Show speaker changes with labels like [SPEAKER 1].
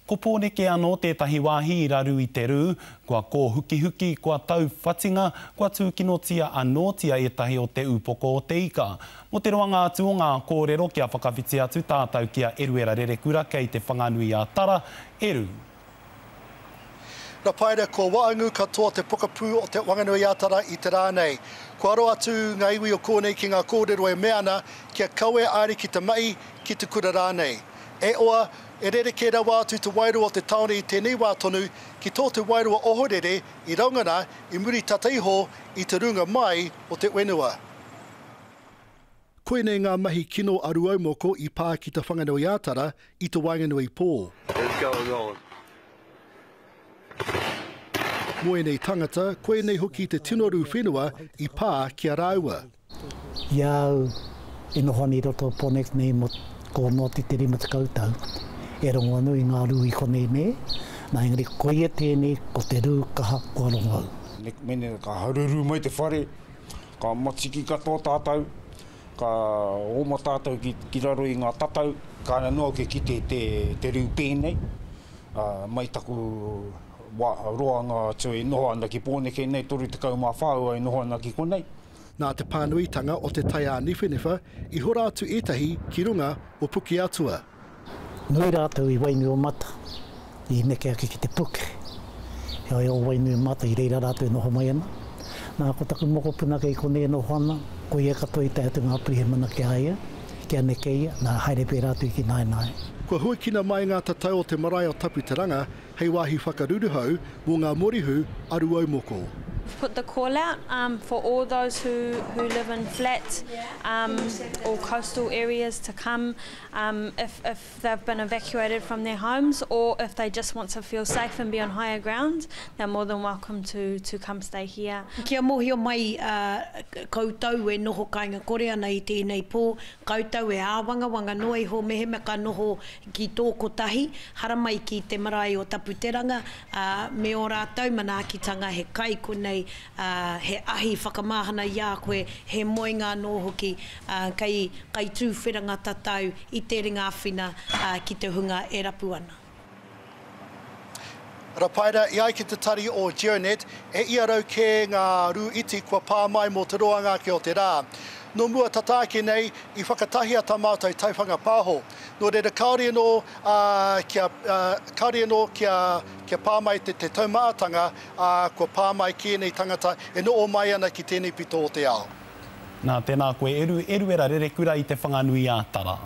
[SPEAKER 1] Ko Pōneke anō tētahi wāhi i raru i te rū, kua kōhukihuki, kua tauwhatinga, kua tūkinotia anōtia ētahi o te upoko o te ika. Mō te roanga atu o ngā kōrero kia whakawhiti atu tātau ki a Eruera Rerekura kei Te Whanganui-a-Tara, Eru.
[SPEAKER 2] Rapaera, kua waangu katoa te pokapū o Te Whanganui-a-Tara i te rā nei. Kua aro atu ngā iwi o kōnei ki ngā kōrero e mea ana kia kawe ariki te mahi, ki te kura rānei. E oa, e rerekē rawa atu te wairua o te tāone i tēnei wā tonu ki tō te wairua ohorere i rangona i muri tata iho i te rūnga mai o te whenua. Koinei ngā mahi kino a Rūaumoko i pā ki Te Whanganui-ā-Tara i te waenganui pō. Mō ēnei tangata, koinei hoki te tino rū whenua i pā ki a rāua.
[SPEAKER 3] I a au e noho ana i roto o Pōneke nei mō kō noa atu i te 50 tau, e rongo anō i ngā rū i konei nē, nā engari koia tēnei ko te rū kaha kua rongo au.
[SPEAKER 4] Mene ka haruru mai te whare, ka matiki katoa tātou, ka oma tātou ki raro i ngā tatau. Kāre anō au kia kite te, te rū pēnei, mai taku wā, roanga atu e noho ana ki Pōneke nei, 34 au e noho ana ki konei.
[SPEAKER 2] Nā te pānuitanga o te tai āniwhaniwha i hora atu ētahi ki runga o Pukeatua.
[SPEAKER 3] Nui rātou i Wainuiomata i neke ake ki te puke. Heoi o Wainuiomata i reira rātou e noho mai ana. Nā, ko taku mokopuna kei konei e noho ana, ko ia katoa i tae atu ngā pirihimana ki a ia, kia neke ia, nā, haere pērā atu ki Naenae.
[SPEAKER 2] Kua huakina mai ngā tatau o te marae o Taputeranga hei wāhi whakaruruhau mō ngā morihu a Rūaumoko.
[SPEAKER 5] We've put the call out for all those who who live in flat or coastal areas to come if if they've been evacuated from their homes or if they just want to feel safe and be on higher ground, they're more than welcome to to come stay here.
[SPEAKER 6] Kia mōhio mai koutou e noho kāinga kore ana i tēnei pō, koutou e āwangawanga noa iho mehemea ka noho ki tō kotahi, haramai ki te marae o Taputeranga, ā, me ō rātou manaakitanga, he kai konei, ā, he ahi whakamahana i a koe, he moenga anō hoki, ā, kei, kai tūwhera ngā tatau i te ringa āwhina, ā, ki te hunga e rapu ana.
[SPEAKER 2] Rapaera, e ai ki te tari o GeoNet, e 100 kē ngā rū iti kua pā mai mō te roanga ake o te rā. Nō mua tata ake nei, i whakatahia tā mātou taiwhanga pāho. Nō reira kāore anō kia, kāore anō kia, kia pā mai te, te taumahatanga, ā, kua pā mai ki ēnei tangata e noho mai ana ki tēnei pito o te ao.
[SPEAKER 1] Nā, tēnā koe, Eru, Eruera Rerekura i Te Whanganui-ā-Tara.